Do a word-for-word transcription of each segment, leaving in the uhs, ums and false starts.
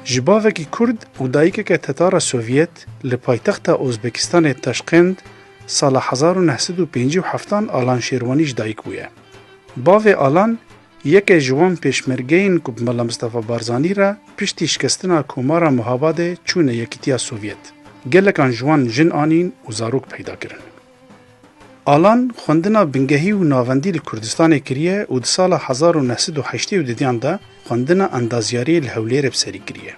Ji bavekî Kurd û dayikeke tetara Sovyet li paytexta Ozbekistanê Taşkent sala hezar û neh sed û pêncî û heftan Alan Şêrwanî ji dayik bûye. Bavê Alan yeke ji wan pêşmergeyên ku bi Mela Mistefa Barzanî re piştî şikestina Komara Muhabadê çûne Yekîtiya Sovyet. Gelekan ji wan jin anîn û zarok peyda kirin. Alan xwendina bingehî û navendî li Kurdistanê kiriye û di sala hezar û neh sed û heştê û didiyan de xwendina endazyariyê li Hewlêrê bi serî kiriye.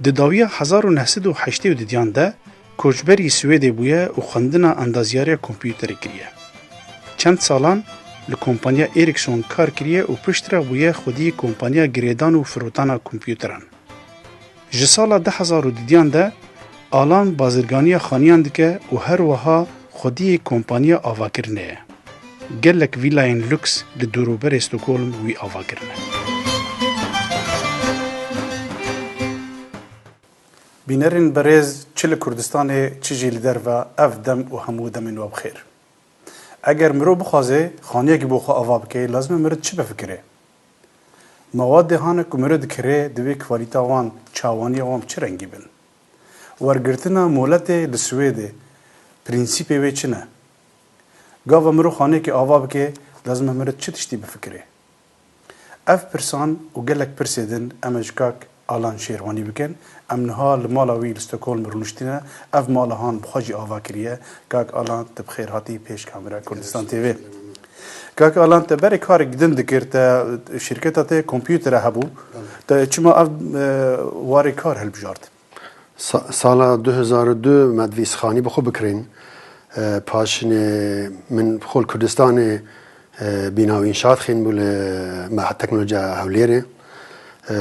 Di dawiya hezar û neh sed û heştê û didiyan de koçberî Swêdê bûye û xwendina endazyariya kompûterê kiriye. Çend salan li kompaniya Ericsson kar kiriye û piştre bûye xwediyê kompaniya girêdan û firotana kompûteran. Ji sala du hezar û didiyan de Alan bazirganiya xaniyan dike û her wiha xwediyê kompaniya avakirinê ye. Gelek vîlayên luks li dorûberê Stockholm wî ava kirine. Bînerên berêz, çi li Kurdistanê, çi jî li derve, ev dem û hemû demên we bi xêr. Eger mirov bixwaze xaniyekî bo xwe ava bike, lazim e mirov çi bifikire? Mewad dê hane ku mirov dikire, divê kwalîta wan, çawaniya wan bi çi rengî bin? Wergirtina moletê li Swêdê, prensîpê wê çi ne? Gava mirov xaniyekî ava bike, lazim e mirov çi tiştî bifikire? Ev pirsan û gelek pirsê din em ê ji kak Alan Şêrwanî bikin. Em niha li mala wî li Stockholm rûniştine. Ev mala han bi xwe jî ava kiriye. Kak Alan, tu bi xêr hatî pêş kamera Kurdistan T V. Kak Alan, te berê karek din dikir, te şîrketa te kompûtere hebû. Te çima ev, e, warê kar hilbijart? Sa-, sala du hezar û du me divî xanî bi xwe bikirîn. E, paşinê min xwe li Kurdistanê, e, bîna û înşaat xîn bû li Meha Teknolojiya Hewlêrê. E,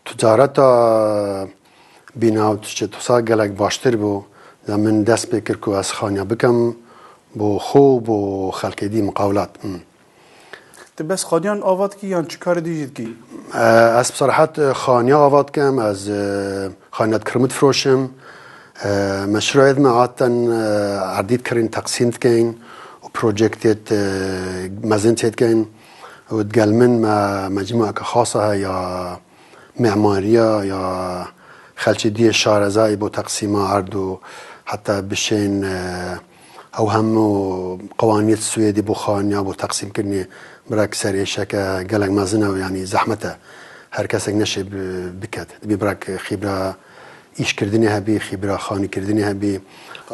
ticareta bîna û tiştê tosa gelek baştir bû. Za min dest pê kir ku ez xaniya bikim bo xwe û bo xelkê dî miqawlat. Hmm. Tu bes xaniyan ava dikî yan çi karê dî jî dikî? E, ez bi serehet, e, xaniya ava dikim, ez, e, xaniya dikirim û difroşim. E, meşrûyet me aten, e, erdî dikirin, teqsîm dikeyn û projektêt, e, mezin tê dikeyn. Û digel min me mecmûeke xasa heye ya memariya ya xelçê diyê şarezayî bo teqsîma erd û heta bişên, e, ew hemû qewaniyet Swêdî bo xaniya bo teqsîmkirinê birek ser êşeke gelek mezin e û yanî zehmet e. Her kesek neşê bi-, biket. Dibî birek xîbra îşkirdinê hebî, xîbra xanîkirdinê hebî.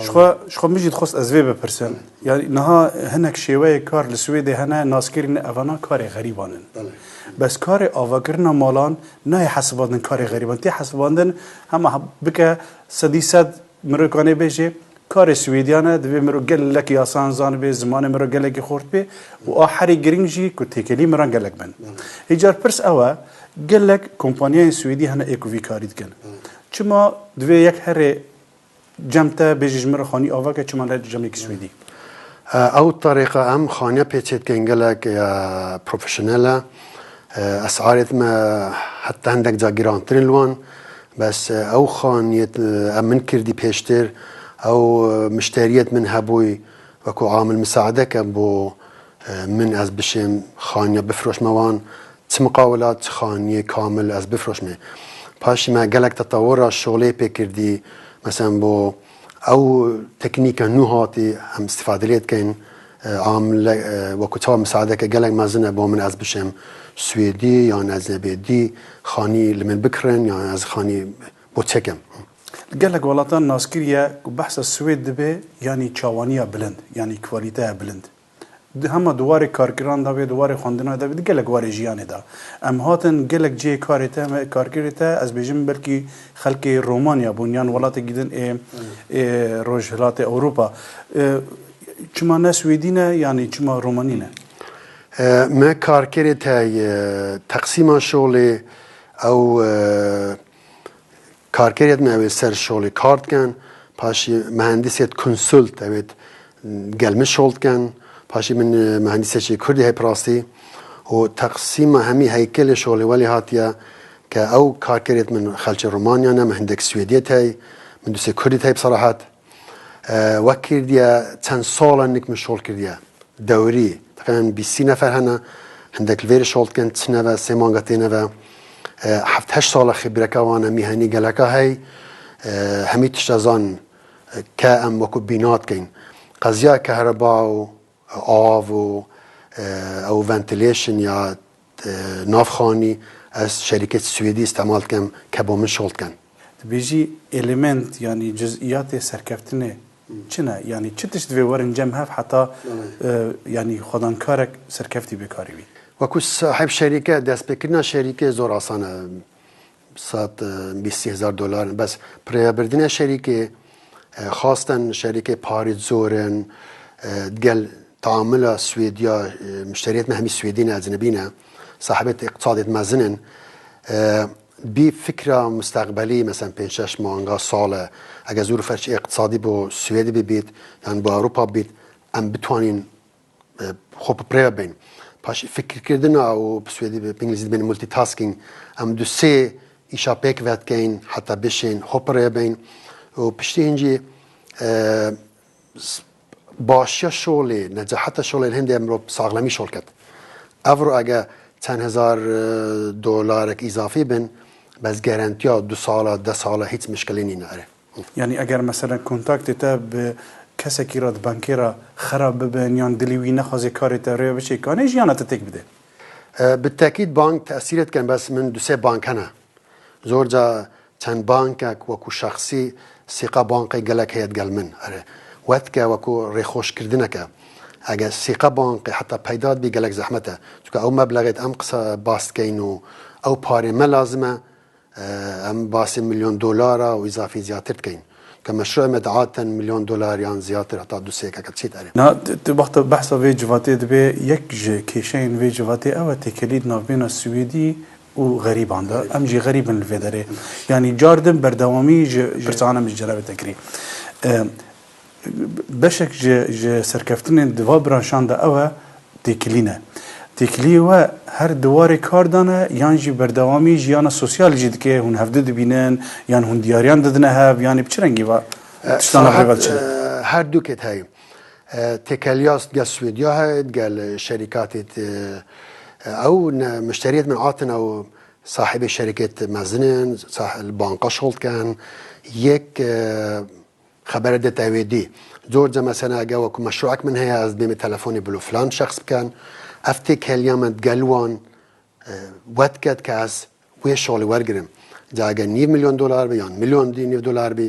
Ji xwe, ji xwe min jî dixwest ez vê bipirsim. Yani niha hinek şêweyê kar li Swêdê hene, naskirî ne, evana karê xerîban in. Belê. Bes karê avakirina malan nayê hesibandin karê xerîban. Tê hesibandin hema bike sedî sed mirov kanê bêje, karê Swêdiyan e, divê mirov gelek yasan zanibe, zimanê mirov gelekî xort bê û a herî giring jî ku têkelî miran gelek bin. Belê. Hêcar pirs ew e, gelek kompaniyayên Swêdî hene ê ku vî karî dikin. Belê. Çima divê yek herê cem te bêjî ji min re xanî ava ke, çima ne cemekî Swêdî? E, ew terîqa em xaniya pê çêdikeyn gelek, e, profesyonel e. E, esarêt me heta hindek ca girantirin li wan. Bes, e, ew xaniyêt, e, em min kirdî pêştir, ew, e, mişteriyêt min hebûy, wekû amil misaadeke bo, e, min ez bişêm xaniya bifroşme wan. Çi miqawila, çi xaniyê kamil ez bifroşmê. Paşî me gelek tetewira şolê pê kirdî. Meselen bo ew teknîke nû hatî em îstîfade lê dikeyn. E, amile, e, wekû çawa misaadeke gelek mezin e bo min ez bişêm Swêdî yan ez nebê dî xanî li min bikirin yan ez xanî bo çekim. Gelek welatan naskiriye ku behsa Swêd dibe, yanî çawaniya bilind, yanî kwalîteya bilind. Di hema di warê karkiran de bê, di warê xwendina de bê, di gelek warê jiyanê de. Em hatin gelek cihê karê te, me, karkirê te, ez bêjim belkî xelkê Romanya bûn, yan welatekî din ê, ê Rojhilatê Ewropa. E, çima ne Swêdî ne, yanî çima Romanî ne? E, me karkerê te, e, teqsîma şolê ew, e, Karkerêt me ew ê ser şolê kar dikin, paşî mehendisêt konsult ew ê gel min şol dikin, paşî min, e, mehendisê jî Kurdî heye bi rastî û teqsîma hemî heykelê şolê welê hatiye ke ew karkerêt min xelçê Romanya ne, min hindek Swêdiyêt hey, min dusê Kurdît hey bi serehet. E, wek kirdiye çend sal e nik min şol kirdiye. Dewrî, teqrîben bîst sî nefer hene, hindek li vêrê şol dikin, çi neve, sê manga tê neve. E, heft heşt sala xibreka wan e, mîhenî geleka hey, e, hemî tişta zan, e, ke em wekû bîna dikeyn. Qeziya kehreba û, e, av û, e, ew ventilation ya, e, navxanî, ez şerîkêt Swêdî îstemal dikim ke bo min şol dikin. Dibêjî element, yanî ciziyatê serkeftinê çi ne? Yanî çi tişt divê werin cem hev heta, Belê. e, yanî xwedankarek serkeftî bê karî wî? Wekû sahib şerîke, destpêkirina şerîkê zor asan e. Sed, e, bîst hezar dolar. Bes pireyabirdine şerîkê, e, xasten şerîkê parê zor in, e, digel taamila Swêdiya, e, muşteriyet me hemî Swêdî ne, ecnebî ne, sahibêt îqtisadêt mezin in. E, bî fikra mustaqbelî, mesela pênc şeş manga sal e, eger zor ferç îqtisadî bo Swêdî bibît, yan bo Ewropa bibît, em bitwanîn e, xwe bi pirê ve bên. Paşê fikirkirina û bi swêdî, bi, bi îngilîzî dibên multitasking, em du sê îşa pêk ve dikeyn, heta bişên xwe pirê bên. Û piştî hin jî, e, s-, başiya şolê, neceheta şolê li hindê mirov saxlemî şol ket. Evro ege çend hezar, e, dolarek îzafî bin, bes garantiya du sala, deh sala hiç mişkilî nîne. Erê. Yanî eger mesela kontaktê te bi kesekî re di bankê re xerab bibin yan dilî wî nexwaze karê te rê biçê, kanê jiyana te têk bide? E, bi tekîd bank tesîrê dikin, bes min du sê bank hene. Zor ca çend bankek wekû şexsî sîqa bankê gelek heye digel min. Erê. Wetke wekû rêxweşkirdineke. Eger sîqa bankê heta peyda dibî gelek zehmet e. Çunke ew meblexê em qisa bas dikeyn û ew parê me lazim e. Em basê milyon dolara û îzafî ziyatir dikeyn. Ke meşrû me diaten milyon dolar yan ziyatir heta du sê keke çît erê. Na, tu, tu wexta behsa vê civatê dibê, yek ji kêşeyên vê civatê ew e têkelî di navbêna Swêdî û xerîban de. Em jî xerîb in li vê derê. Yanî car din berdewamî ji pirsana min ji cenabê te kirî. Em, Beşek ji, ji serkeftinên di va branşan de ew e têkilî ne. Têkiliyê we her di warê kar de ne yan jî berdewamî jiyana sosyal jî dike, hûn hevdu dibînin yan hûn diyariyan didine hev, yanî bi çi rengî va E, tiştana sahet, vê ve diçine? E, her du kêt heye. E, têkeliya gel Swêdiya heye, gel şerîkatê, e, e, ew ne, muşteriyet min atin ew sahibê şerîkêt mezin in, sah-, li banka şol dikin. Yek, e, Xebere de te wê dî. Zor ca mesela ege wekû meşrûek min heye, ez bême telefonê bilo filan şexs bikin. Ev têkeliya me digel wan, e, wet ket ke ez wê şolê wergirim. Ca ege nîv milyon dolar be yan milyon dî nîv dolar be,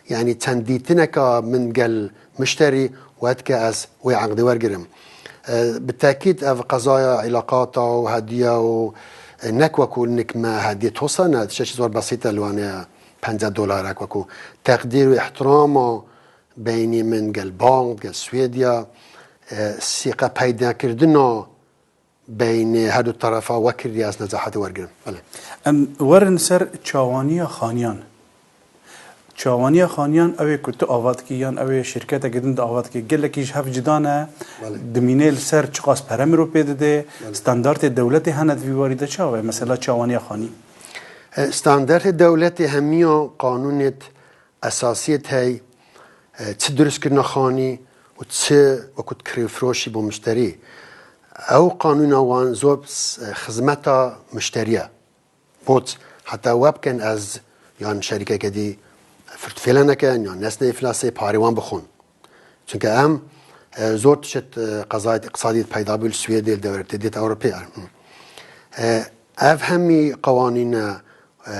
yanî çend dîtineka min gel mişterî wet ke ez wê eqdê wergirim. E, bi tekîd ev qezaya îlaqata û hediya û, e, nek wekû nik me hediyê tosa ne, tiştekî zor besît e li wan e. Pence dolarek wekû teqdîr û îhtirama beynî min gel bank, gel Swêdiya, e, sîqe peydakirina beynê her du terefa we kiriye, ez nezahetê wergirim. Belê. Em werin ser çawaniya xaniyan. Çawaniya xaniyan ew ê ku tu ava dikî yan ew ê şirketekî din di ava dikî, gelekî ji hev cida ne, Belê. Dimîne li ser çiqas pere mirov pê dide, Belê. Standartê dewletê hene di vî warî de çawa ye? Mesela çawaniya xanî. E, standartê dewletê hemiya qanûnêt esasiyêt hey, e, çi dirustkirina xanî û çi wekû kirêfiroşî bo muşterî. Ew qanûna wan zor, e, xizmeta muşterî ye. Bot heta we bikin ez yan şerîkeke dî firtfêle nekin yan nesne îflasê parê wan bixwin. Çunke em, e, zor tişt, e, qezayet îqtisadî peyda bû li Swêdê, li dewletê dît Ewropê. E, ev hemî qewanîne, e,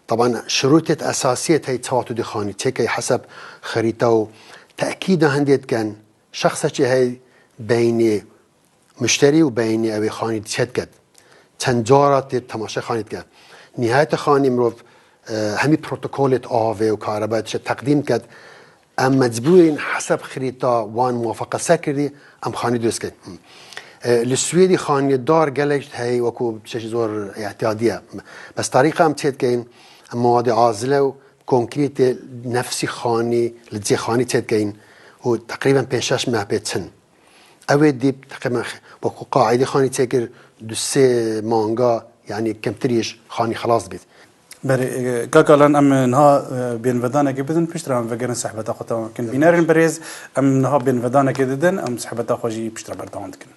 taban şirûtêt esasiyê tey çawa tu dixanî, çêkey heseb xirîta û tekîda hindê dikin, şexsekî hey beynê muşterî û beynê ew ê xanî çêdiket. Çend cara tê temaşe xanî dike. Nihayete xanî mirov, e, hemî protokolêt avê û karebayê tişe teqdîm diket. Em mecbûrîn heseb xirîta wan muwafaqe ser kirdî, em xanî dirust kin. E, li Swêdî xaniyê dar gelek heye wekû tiştekî zor îhtiyadî ye. Bes tarîxa em çêdikeyin, em mawadê azile û konkrîtê nefsî xanî, li cê xanî çêdikeyin û teqrîben pênc şeş meh pê çin. Ew ê dî teqrîben xe-, wekû qaîdê xanî çêkir du sê manga, yanî kemtirî ji xanî xelas bît. Belê, e, kak Alan, em niha, e, bênvedanekê bidin, piştre em vegerin sehbeta xwe dewam bikin. Bînerên birêz, em niha bênvedanekê didin, em sehbeta xwe jî piştre berdewam dikin.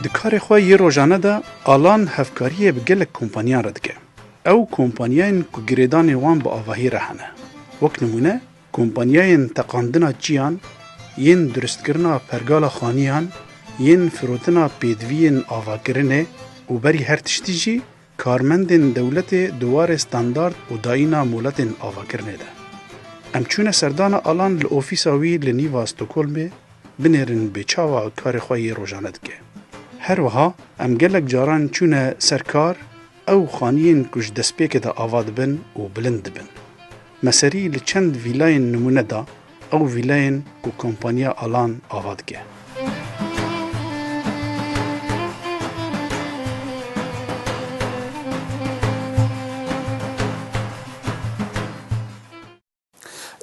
Di karê xwe yê rojane de Alan hevkariyê bi gelek kompaniyan re dike. Ew kompaniyayên ku girêdanê wan bi avahî re hene. Wek nimûne, kompanyayên teqandina çiyan, yên durustkirina pergala xaniyan, yên firotina pêdiviyên avakirinê û berî her tiştî jî karmendên dewletê di warê standard û dayîna moletên avakirinê de. Em çûne serdana Alan li ofîsa wî li nîva Stockholmê, binêrin bê çawa karê xwe yê rojane dike. Her wiha em gelek caran çûne ser kar, ew xaniyên ku ji destpêkê de ava dibin û bilind dibin. Me serî li çend vîlayên nimûne da, ew vîlayên ku kompaniya Alan ava dike.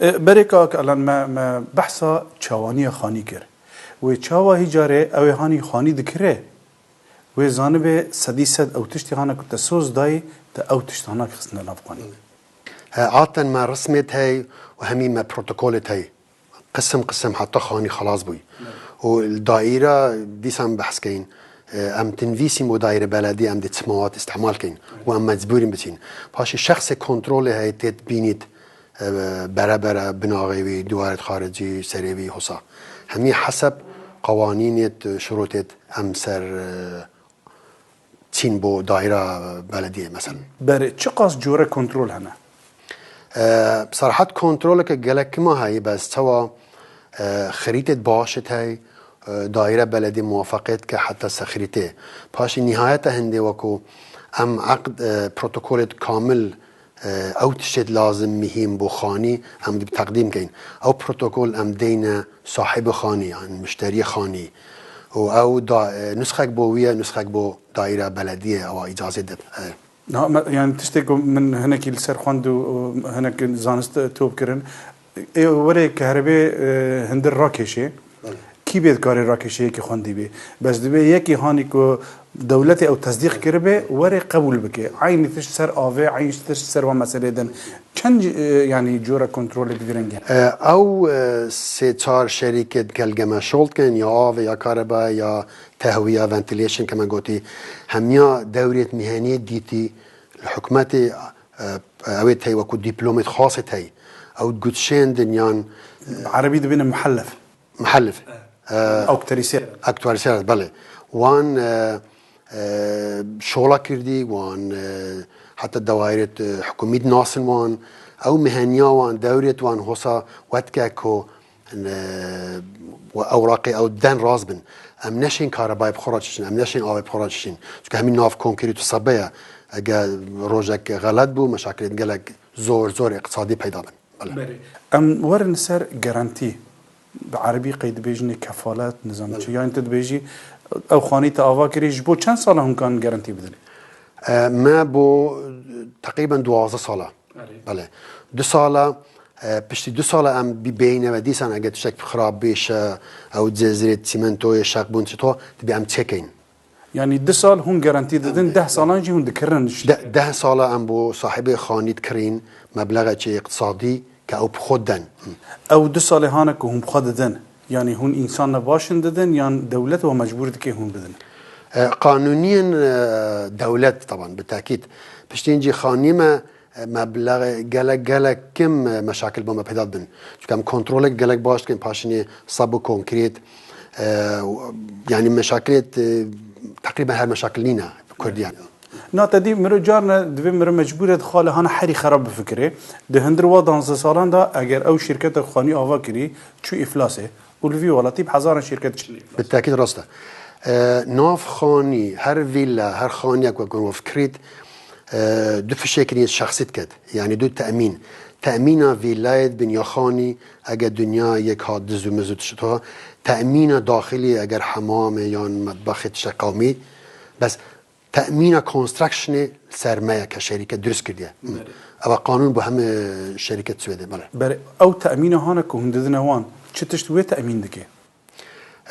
E, berê kak Alan, me, me behsa çawaniya xanî kir. Wê çawa hî carê ew ê hanî xanî dikire, wê zanibe sedî sed ew tiştî hana ku te soz dayî, te ew tiştana xistine nav xanî. He, aten me resmêt hey û hemî me protokolêt hey. Qisim qisim heta xanî xelas bûy. Û li daîra dîsan behs keyin, e, em tinvîsîn bo daîre beledî, em dê çi mewad îstîmal keyin. Û em mecbûrîn biçîn. Paşê şexsê kontrolê heye têt bînît, e, bere bere binaxê wî, duwarêt xaricî, serê wî, hosa. Hemî heseb qewanînêt, şurûtêt em ser, e, çîn bo daîra belediyê, mesela. Berê, çiqas cure kontrol hene? E, bi serhet kontroleke gelek kima heye, bes çawa, e, xirîtêt başêt hey, e, daîre belediyê muwafaqêt ke heta se xirîtê. Paşê nîhayeta hindê wekû em eqd, e, protokolêt kamil, e, ew tiştêt lazim, mihîm bo xanî, em dib teqdîm keyin. Ew protokol em deyne sahibê xanî, yan muşteriyê xanî. Û ew da, e, nusxek bo wî ye, nusxek bo daîra belediyê ewa îcazê dib. E. Na, me, yani tiştê ku min hinekî li ser xwend û, û hinek zanist top kirin. Ê, werê kehribê, e, hindir rakêşê. Belê. Kî bê dikarê rakêşê yekî xwendî bê? Bes divê yekî hanî ku dewletê ew tesdîq kiribe, werê qebûl bike. Eynî tişt ser avê, eynî tişt ser van meselê din. Çend, e, yani cora kontrolê bi vî rengî hene? E, ew, e, sê çar şerîkêt gel geme şol dikin, ya avê, ya karebayê, ya tehwiya, ventilation, ke me gotî. Hemiya dewrêt miheniyê dîtî li hikûmetê, e, ew ê tey wekû dîplomêt xasê tey. Ew gutşên din yan, e, Erebî dibêne muhellef. Muhellif. E, Aktuarîsyer. Aktuarîsyer, belê. Wan, e, e, şola kirdî, wan, e, heta dewayirêt, e, hikûmî dinasin wan. Ew miheniya wan, dewrêt wan hosa wetke ku, e, we ewraqê ew den rast bin. Em neşên karebayê bi xwe re çişin, em neşên avê bi xwe re çişin. Çunke hemî nav konkrît û sebe ye. Ege rojek xelet bû, meşakilên gelek zor, zor îqtisadî peyda bin. Belê. Belê. Em werin ser garantî. Bi erebî qey dibêjinê kefalet, nizam çi. Belê. Yani tu dibêjî, ew xanî te ava kirî, ji bo çend sala hûn kan garantî bidin? E, me bo teqrîben duwazdeh sala. Belê. Belê. Du sala, e, piştî du sala em bî bêyne ve dîsan ege tiştek xirab bêşe, ew cezirê çîmentoyê şeq bûn çi to, dibê em çêkeyin. Yani du sal hûn garantî didin, deh salan jî hûn dikirin. De-, deh sala em bo sahibê xanî dikirîn, mebleğekê îqtisadî ke ew bi xwe den. Ew du salê hane ku hûn bi xwe didin, yani hûn însanla baş in didin, yan dewlet we mecbûr dike hûn bidin? E, qanûniyên, e, dewlet, taban, bi tekîd. Piştîn jî xanî me, e, mebleğê gelek, gelek kim, e, meşakil bo me peyda dibin. Çunke em kontrolek gelek baş dikin, paşinê sab û konkret, e, yani meşakilêt, e, teqrîben her meşakil nîne bi kurdî yani. Na te dî miro carne divê miro mecbûr e dixwale hana herî xerab bifikirê. Di hundir wa danzdeh salan de eger ew şîrketa xanî ava kirî, çû îflasê û li vî welatî bi hezaran şîrket çin îflas. Bi tekîd rast e. E, nav xanî, her vîla, her xaniyek wek hûn we fikirît, e, du fişekirî şexsî diket. Yani du temîn. Temîna vîlayê dibin ya xanî, eger dinya yek hat diz û miz û tişt ha, temîna daxilî eger hemamê yan metbexê tiştek qewmî, bes temîna constructionê li ser me ye ke şerîket dirust kirdiye. Belê. Eva qanûn bo hemî şerîket Swêdê, belê. Belê, ew temîna hane ku hûn didine wan, çi tişt wê temîn dike?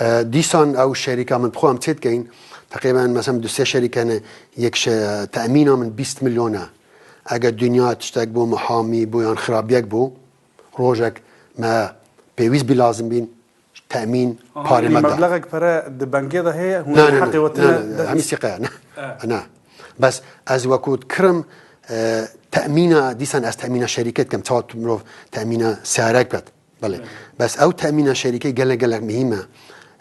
E, dîsan ew şerîka min bi xwe em çê dikeyin, teqrîben, mesela, du sê şerîk hene, yek şe-, temîna min bîst milyon e. Eger dinya tiştek bû, muhamî bû yan xirabiyek bû, rojek me pêwîst bî lazim bîn, temîn Aha, parê yanî me da. Meblexek pere di bengê de heye, hûn Na, na, heqê na, we tine na, na, dest hemî sîqe ye, ne. E. Ne. Bes ez wekû dikirim, e, temîna, dîsan ez temîna şerîkê dikim, çawa tu mirov temîna seyarek bet. Belê. Evet. Bes ew temîna şerîkê gelek, gelek muhîm e.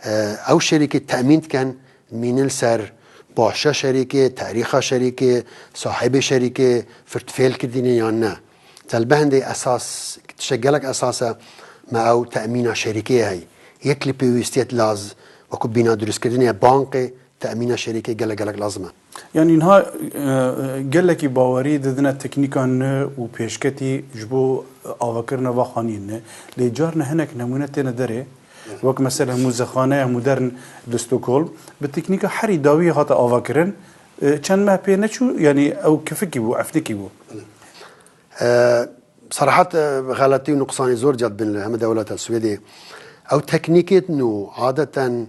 E, ew şerîkê temîn dikin, mînin li ser başiya şerîkê, terîxa şerîkê, sahibê şerîkê, firtifêl kirdîne yan ne. Te li behendê esas, tiştek gelek esas e, me ew temîna şerîkê heye. Yek li pêwîstiyet laz, wekû bîna dirustkirinê ye, bankê, temîna şerîkê gelek, gelek lazim e. Yanî niha, e, e, gelekî bawerî didine teknîka nû û pêşketî ji bo avakirina va xaniyên nû. Lê carna hinek nemûne têne derê, wek mesela muzexaneya modern li Stockholm, bi teknîka herî dawî hate avakirin. E, çend meh pê neçû, yanî ew kifikî bû, efnikî bû. E, serahet, e, xeletî û nuqsanî zor ca dibin li hemî dewleta Swêdê. Ew teknîkê nû adeten,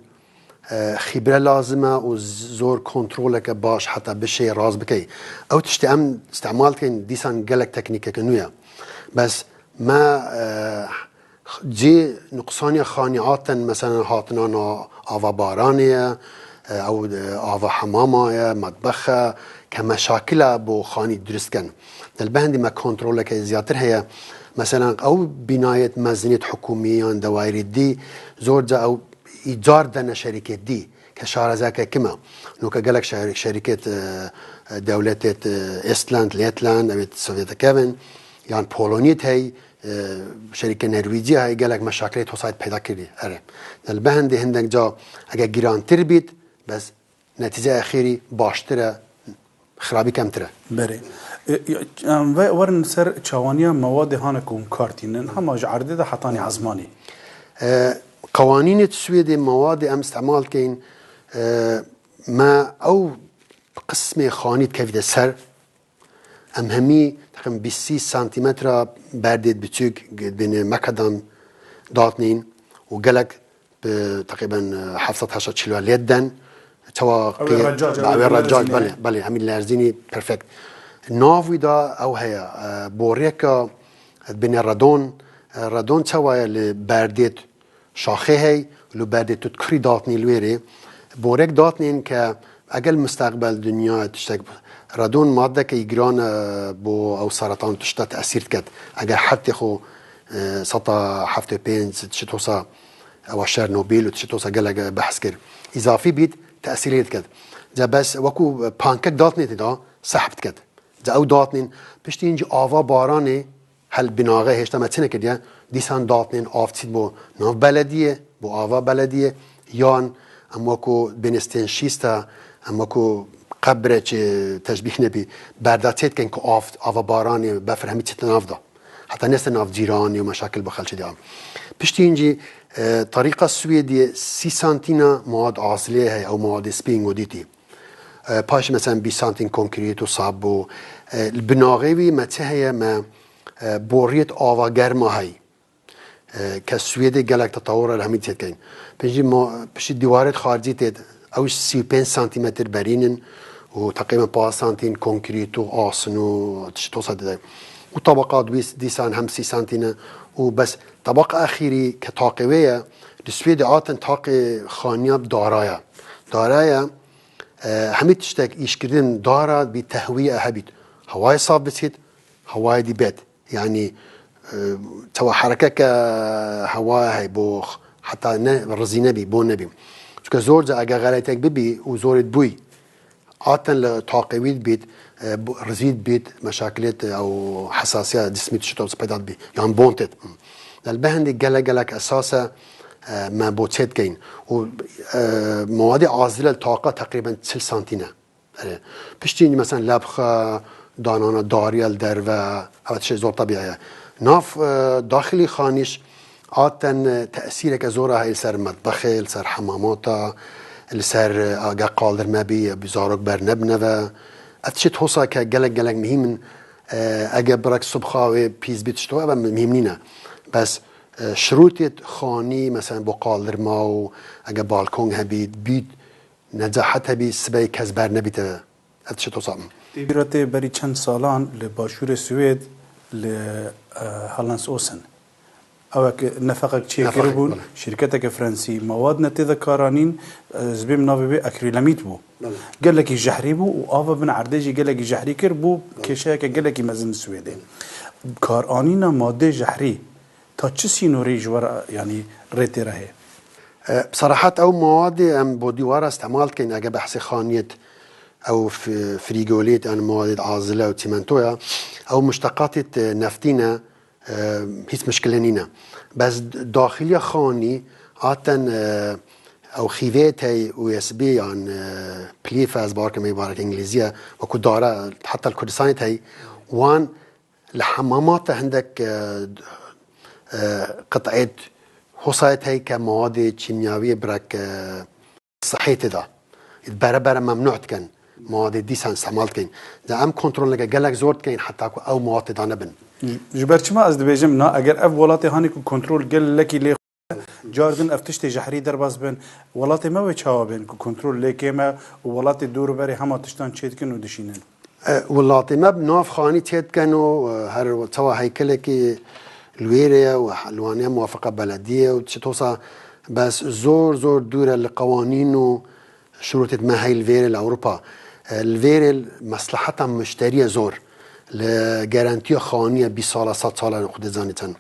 e, xîbre lazim e û z-, zor kontroleke baş heta bişê rast bikey. Ew tiştê em îstemal dikin dîsan gelek teknîkeke nû ye. Bes me, e, cê nuqsaniya xanî aten, mesela hatina na ava baranê ye, e, ew, e, ava hemama ye, metbex e, ke meşakila bo xanî dirust ken. Di li behendî me kontroleke ziyadtir heye. Mesela ew bînayêt mezinêt hikûmî yan dewayirî dî zor ca ew îcar dene şerîkêt dî ke şarezeke kim e. Noke gelek şer-, şerîkêt, e, e, dewletêt, e, Estland, Lettland, ew ê Sovyeteke bin, yan Polonyêt hey, e, şerîkê Nerwîcî hey, gelek meşakilê tosayet peyda kirî. Erê. Di li behendê hindek ca ege girantir bît, bes netîceya exîrî baştir e, xirabî kemtir e. Berê. E, e, em ve werin ser çawaniya mewadê hane ku hûn kar tînin, hema ji erdê de hetanî ezmanî. E, qewanînê di Swêdê mewadê em îstemal dikeyin, e, me ew qismê xanî dikevîte ser, em hemî teqrîben bîst sî santîmetra berdê biçûk bêne mekadan datnîn û gelek bi teqrîben, e, heft sed heşt sed kîlo lê den. Çawa Ew ê qî-, recca, ew ê ew ê recca, lerzîne. Belê, belê, hemî lerzînî perfekt. Nav wî da ew heye, e, boriyeka, e, binê radon, e, radon çawa ye li berdêt şaxê hey, li berdêt tu kurî datnî li wêrê. Borek datnên ke egel mustaqbel dinya tiştek radon maddeke giran, e, bo ew seratan tişta tesîr diket. Eger hetê xwe, e, seta heftê pênc tişt hosa ewa Şernobil û tişt hosa gelek behs kir. Îzafî bît, tesîrê diket. Ca bes wekû pankek datnê tê da, sehb diket. Ca ew datnên, piştî hin jî ava baranê hel binaxê hêşta me çi nekiriye, dîsan datnên av çît bo nav belediyê, bo ava belediyê, yan em wekû bênê stên şîsta, em wekû qebre çi teşbîh nebî, berda çê dikin ku av, ava baranê, befir hemî çite nav da. Heta neste nav cîranê û meşakil bi xelçê de. Piştî hin jî, e, tarîqa Swêdiyê sî santîna mewad azilê heye, ew mewadê spî ên ku dîtî. E, paşê mesela bîst santîn konkrît û sab bû. E, li binaxê wî me çi heye? Me, e, boriyêt ava germa heye. E, ke Swêdê gelek tetawur li hemî têt keyin. Piştî mo-, piştî dîwarêt xaricî têt, ew sî û pênc santîmetr berîn in û teqrîben panc santîn konkrît û asin û tişt tosa dide. Û tabaqa dîs-, dîsan hem sî santîn e û bes tabaqa exîrî ke taqê wê ye, li Swêdê atin taqê xaniya dara ye. Dara ye, e, hemî tiştek îşkirdin dara bî, tehwîye hebît. Hewayê saf biçît, hewayê dî bet. Yanî, e, çawa herekeke hewayê hey bo x-, heta ne rizî nebî, bon nebî. Çunke zor ca ege xeletek bibî û zorê bûy, aten li taqê wî dibît, e, bu-, rizî dibît, meşakilêt, e, ew hesasiya cismî tişt peyda dibî. Yan bon têt. Li behendê gelek gelek esas e, e, me bo çê dikeyin. Û, e, mewadê azile li taqa teqrîben çil santîn e. Erê. Piştî mesela lebxe, danana dariya li derve, ev tiştê zor tebî ye. Nav, e, daxilî xanîş aten, e, tesîreke zor heye li ser metbexê, li ser hemamata, li ser, e, age qaldir me bî, bi zarok bernebine ve. Ev tiştê tosa ke gelek gelek muhîm in, e, ege birek subxa wê pîs bît tişto, ev muhîm nîne. Bes, e, şirûtê xanî, mesela bo qaldirma û ege balkon hebî, bît, Necahet hebî sibeyê kes bernebîte. Ev tişt wisa. Tê bîra te berî çend salan li başûrê Swêd li, e, Hallandsåsen. Ewek nefeqek çêkiribûn, şîrketeke Frensî mewad ne tê de karanîn, e, ez bêm navê wê akrilamît bû. Gelekî jehrî bû û ava bin erdê jî gelekî jehrî kir, bû kêşeyeke gelekî mezin li Swêdê. Karanîna madê jehrî ta çi sînorî ji we re, yanî rê tê re heye? E, bi serehet ew mawadê em bo dîwara îstemal dikin, ege behsê xaniyêt ew f-, frîgolêt, yan mawadêt azile û çîmentoya, ew muşteqatêt, e, neftî ne, e, hîç mişkile nîne. Bes daxiliya xanî aten, e, ew xîveyê tey U S B yan, e, plîfe, ez bawer kim ê barek îngilîzî ye, wekû dare, heta li Kurdistanê tey, wan li hemamata hindek, e, e, qit'êt hosayê tey ke mawadê kîmyawî birek, e, sihê tê de. Bere bere memnû dikin. Mawadê dîsan îstemal dikin. De em kontroleke gelek zor dikin heta ku ew mawad tê de nebin. Ji ber çima ez dibêjim, na, eger ev welatê hanê ku kontrol gelekî lê xwe, car din ev tiştê jehrî derbas bin, welatê me wê çawa bên ku kontrol lê kêm e û welatê dor û berê hema tiştan çêdikin û dişînin? E, welatê me bi nav xanî çêdikin û, e, her çawa heykelekî li wêrê ye û he-, li wan ya muwafiqa belediyê û çi tosa, bes zor, zor dûr e li qewanîn û şurûtêt me hey li vêrê li Ewropa. E, li vêrê mesleheta muşterî ye zor. Li garantiya xanî ye bîst sala, sed sala xwedê zanî çend.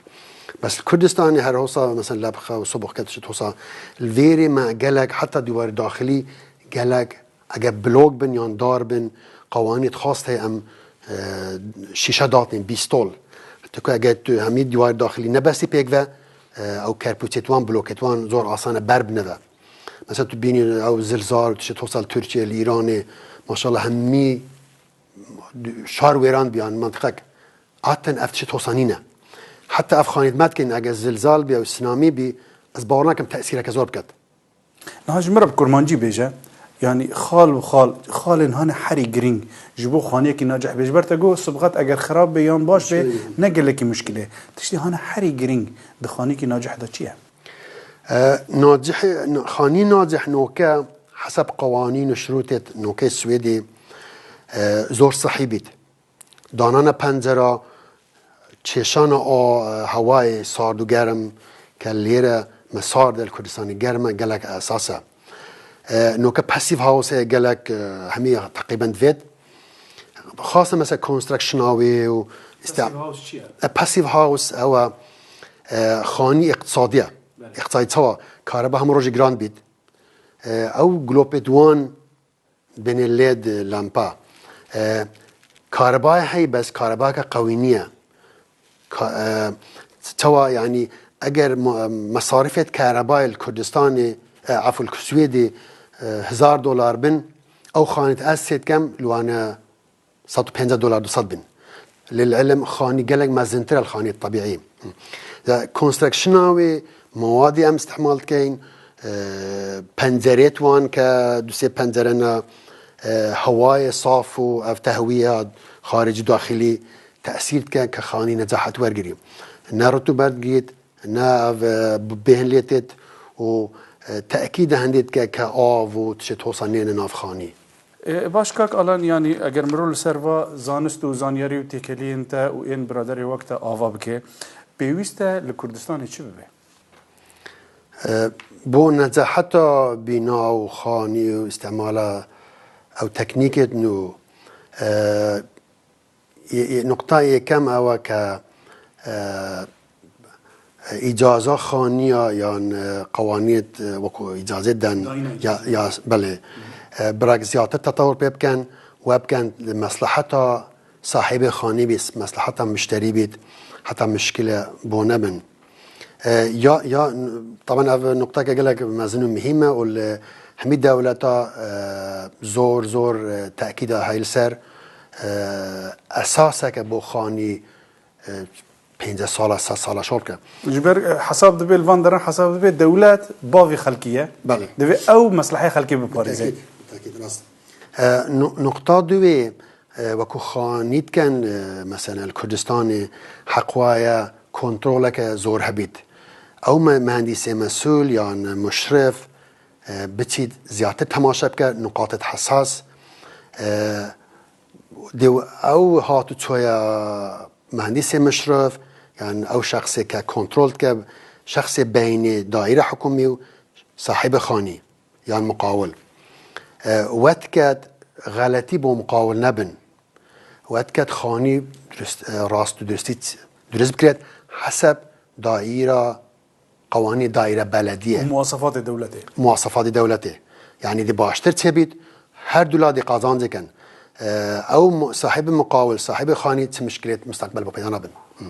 Bes li Kurdistanê her hosa, mesela Lebxe û Sibixke çi tosa, li vêrê me gelek heta dîwarê daxilî gelek Eger blok bin yan dar bin, qewanît xas heye em, e, şîşe datên bîstol. Ti ku eger tu hemî dîwarê daxilî nebestî pêk ve, e, ew kerpûçê wan, blokê wan zor asan e ber bine ve. Mesela tu bînî ew zilzal, tu şî tosal Tirkiye, li Îranê, maşallah hemî şar wêran biyan, mantiqek. Aten ev tişt hosa nîne. Heta ev xanît me dikin, eger zilzal bî ew sinamî bî, ez bawer nakim tesîreke zor biket. Niha ji min re bi kurmancî bêje, yanî xal û xal, xalên hane herî girîng ji bo xaniyekî nacih bê. Ji ber te got, sibxet eger xirab bê yan baş bê, ne gelekî muşkil e. Tiştê hane herî girîng di xaniyekî nacih de çi ye? E, nacihê, xanî nacih noke, hesab qewanîn û şurûtê noke Swêdê, e, zor sihî bît. Danana pencera, kêşana a, hewayê sard û germ ke lêre me sard e, li Kurdistanê germ e, gelek esas e. E, noke pasîv house gelek, e, hemî teqrîben divêt. Xaste mesela construction a wê û îste-, Passive house çi ye? E, passive house ew e, e, xanî îqtisadî ye. Belê. Îqtisadî çawa? Kareba hemû rojê giran bît. E, ew glopê wan Binê led lampa. E, karebayê hey bes karebayeke qewî niye. Ka-, e, çawa yanî eger mu-, mesarifêt karebayê li Kurdistanê, e, efû li Swêdê, e, hezar dolar bin, ew xanît ez sê dikem li wane sed û pêncî dolar du sed bin. Lê li ilim xanî gelek mezintir e li xanî tebîî. Ya constructiona wê, mawadê em îstihmal dikeyn, e, pencerêt wan ke du sê pencere ne, e, hewayê saf û ev tehwiya xaricî daxilî tesîr dike ke xanî necahet wergirî. Ne rutûbet gît, ne ev, e, bêhn lê têt û, e, tekîde hindê dike ke av û tişt hosa nêne nav xanî. E, baş kak Alan, yanî eger mirov li ser va zanist û zanyarî û têkeliyên te û ên biraderê wek te ava bike, pêwîst e li Kurdistanê çi bibe? E, bo neceheta bîna û xanî û îstemala ew teknîkêt nû, e, Yê, yê, nuqta yekem ew e ke, e, îcaza xaniya yan, e, qewaniyet, e, wekû îcazê den Dayîna ya, îcazê. Ya, belê. E, birek ziyatır tetewur pê biken, we biken li mesleheta sahibê xanî bît, mesleheta muşterî bît, heta muşkile bo nebin. E, ya, ya, taban ev nuqteke gelek mezin û muhîm e û li hemî dewleta, e, zor, zor, e, tekîda hey li ser, e, esaseke bo xanî, e, pênceh sala, sed sala şol ke. Ji ber, e, hesab dibe, li van deran hesab dibe, dewlet bavê xelkî ye. Belê. Divê ew mesleheyê xelkê biparêze. Tekîd, tekîd, rast. E, nu-, nuqta duwê, e, wekû xanî diken, e, mesela li Kurdistanê heq wa ye kontroleke zor hebît. Ew me-, mehendîsê mesûl yan muşrif, e, biçît ziyattir temaşe bike nuqatêt hesas. E, dê ew hat û çoya mehendîsê muşrif Yan ew şexsê ke kontrol dike, şexsê beynê daîre hikûmî û sahibê xanî yan muqawil. E, wet ket xeletî bo muqawil nebin. Wet ket xanî durist, e, rast û duristî ç-, durist bikiret heseb daîra, qewanî daîre belediyê. Û muwasefatê dewletê. Muwasefatê dewletê. Yanî di baştir çêbît, her du la dî qazancê ken. E, ew mu-, sahibê muqawil, sahibê xanî çi mişkilêt misteqbel bo peyda nabin. Hı.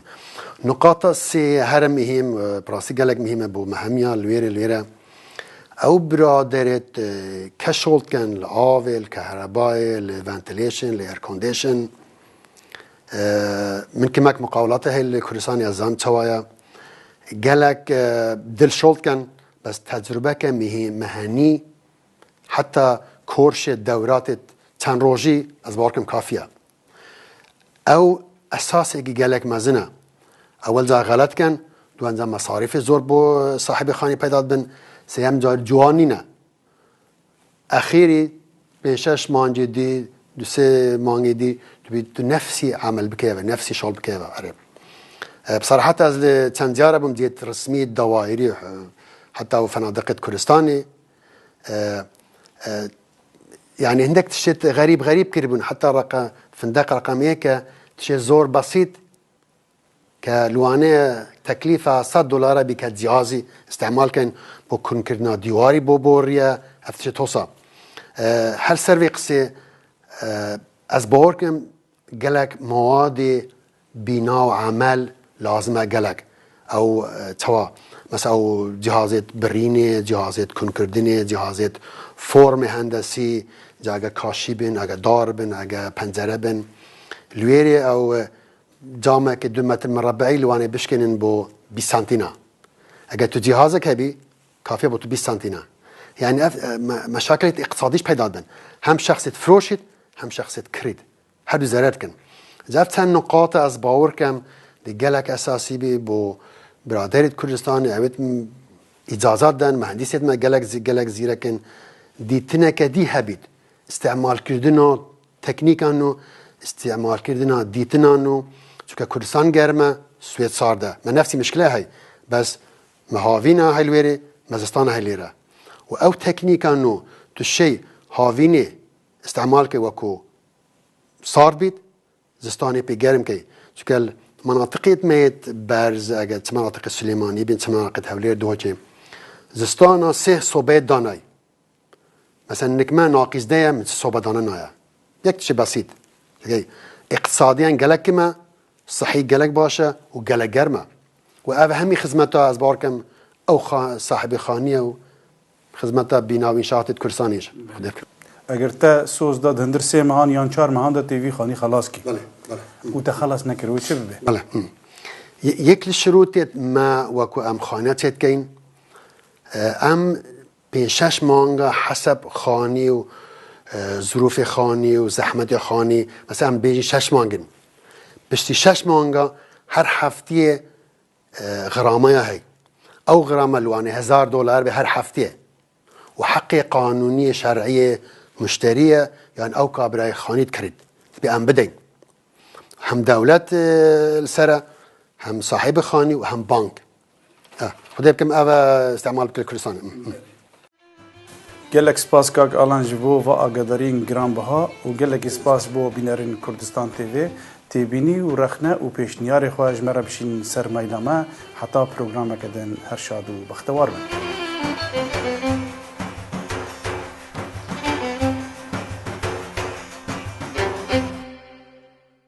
Nuqata sê here muhîm, e, bi rastî gelek muhîm e bo me hemiya li wêrê, li wêre. Ew biraderêt, e, ke şol dikin li avê, li kehrebayê, li ventilation, li air condition. E, min kimek muqawilata heye li Kurdistanê, ez zanim çawa ye. Gelek, e, dil şol dikin, bes tecrubeke mihî-, mehenî, heta korşê dewratê çend rojî, ez bawer kim kafî ye. Ew esasekî gelek mezin e. Ewel car xelet ken, duenca mesarîfê zor bo sahibê xanî peyda dibin, sêyem car ciwan nîne. Exîrî pênc şeş mangê dî, du sê mangê dî, tu bî, tu nefsî emel bikeve, nefsî şol bikeve, erê. E, bi seraheta ez li çend diyare bûm, diyet resmî, dawaîrî, e, heta û fenadeqêt Kurdistanê. E, e, yanî hindek tiştêt xerîb, xerîb kiribûn, heta reqa-, findeq reqem yeke tiştê zor besît, ke li Wanê teklîfa sed dolara bî ke cihazî îstemal kin bo kunkirina dîwarî bo boriye, ev tişt hosa. E, her ser vê qisê, e, ez bawer kim gelek mawadê bîna û emel lazim e gelek. Ew, e, çawa? Mesela ew cihazêt birînê, cihazêt kunkirdinê, cihazêt formê hendesî, ca ege kaşî bin, ege dar bin, ege pencere bin. Li wêrê ew, e, cameke du metr mirebeî li Wanê bişkênin bo bîst santîna. Eger tu cihazek hebî, kafiye bo tu bîst santîna. Yani ev, e, me-, meşakilet îqtisadî jî peyda dibin. Hem şexsêt firoşît, hem şexsêt kirît. Her du zerer dikin. Ev çend nuqata ez bawer kem di gelek esasî bî bo biraderêt Kurdistanê, ewêt m-, îcazat den, mehendîsêt me gelek zî-, gelek zîrekin, dîtineke dî hebît. Îstemalkirdina teknîkan nû, îstemalkirdina dîtinan nû, çunke Kurdistan germ e, Swêd sard e. Me nefsî mişkile hey. Bes me havîna hey li wêrê, me zistana hey lêre. Û ew teknîkan nû tu şey havînê îstemal ke wekû sard bît, zistanê pê germ key. Çunke li menatiqêt me yêt berz, eger çi menatiqê Silêmanî bin, çi menatiqêt Hewlêr, Dihokê. Zistana sê sobeyê danay. Mesela nik me naqîzde ye, min çi sobe dane naye. Yek tiştê besît. Çunke îqtisadiyen gelek kim e, sihî gelek baş e û gelek germ e. Û ev hemî xizmeta ez bawer kim ew xa-, sahibê xanî ye û xizmeta bîna û înşaatê di Kurdistanê jî. Xwedê bikim. Eger te soz da di hundir sê mehan yan çar mehan de tê vî xanî xelas kî. Belê, belê. Û te xelas nekir, wê çi bibe? Belê. Hı. Ye-, yek li şirûtêt me wekû em xaniya çêdikeyin, e, em pênc şeş manga heseb xanî û, e, zirûfê xanî û zehmetê xanî, mesela em bêjin şeş mang in. Piştî şeş manga her heftiyê, e, xirameya hey. Ew xirame li Wanê hezar dolar be her heftiyê. Û heqê qanûniyê şer'iyê muşterî ye, yan ew ka birayê xanî dikirît. Dibê em bideyn. Hem dewlet, e, li ser e, hem sahibê xanî û hem bank. E, Xwedê bikim ev, e, îstemal bike li Kurdistanê. Hı, hı. Gelek spas kak Alan ji bo va agadariyên giranbiha û gelekî spas bo bînerên Kurdistan T V. Têbînî û rexne û pêşniyarê xwe ji me re bişînin ser maila me. Heta programeke din her şad û bextewar bin.